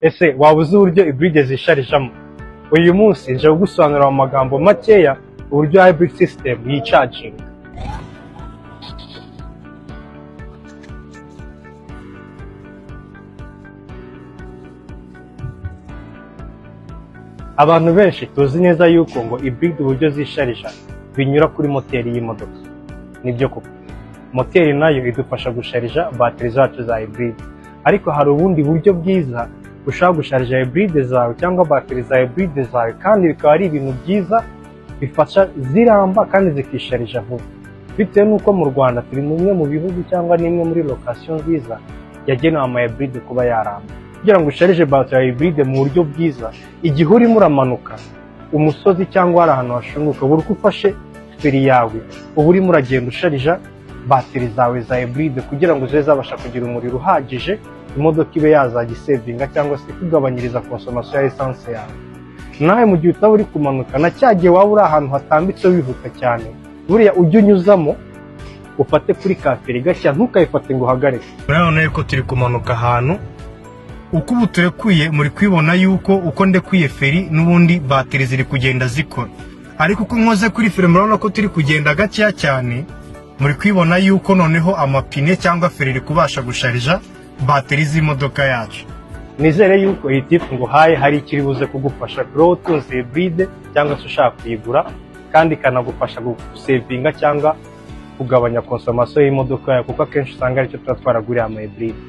Ese waba uzi uburyo hybride zisharijamo? Uyu munsi nje kugusobanurira mu magambo makeya uburyo hybrid system yicaginga. Abantu benshi tuzi neza yuko ngo hybrid uburyo zisharija binyura kuri moteri y'imodoka. Nibyo koko, moteri nayo idufasha gusharija bateri zacu za hybrid, ariko hari ubundi buryo bwiza ushobora gusharija hybrid zawe cyangwa bateri za hybrid zawe, kandi bikaba ari ibintu byiza bifasha ziramba kandi zikisharija vuba. Bitewe n'uko mu Rwanda turi mu bimwe mu bihugu cyangwa n'imwe muri location nziza yagenewe ama hybrid kuba yaramba. Kugira ngo usharije bateri ya hybrid mu buryo bwiza, igihe urimo uramanuka umusozi cyangwa hari ahantu hashunguka, buri uko ufashe feri yawe uba urimo uragenda usharija bateri zawe za hybrid kugira ngo zibe zabasha kugira umuriro uhagije, imodoka ibe yazajya isevinga cyangwa se ikugabanyiriza consommation ya essence yawe. Nawe mu gihe utaba uri kumanuka, na cya gihe waba uri ahantu hatambitse wihuta cyane, buriya ujye unyuzamo ufate kuri ka feri gashya, ntukayifate ngo uhagarike. Murabona yuko turi kumanuka ahantu, uko ubu turekuye muri kwibona yuko uko ndekuye feri n'ubundi bateri ziri kugenda zikora, ariko uko nkoze kuri feri murabona ko turi kugenda gakeya cyane. Muri kwibona yuko noneho amapine cyangwa feri iri kubasha gusharija bateri z'imodoka yacu. Nizere yuko iyi tip nguhaye hari icyo iri buze kugufasha kuri wowe utunze hybride cyangwa se ushaka kuyigura, kandi ikanagufasha gusevinga cyangwa kugabanya consommation y'imodoka yawe, kuko akenshi usanga aricyo tuba twaraguriye ama hybride.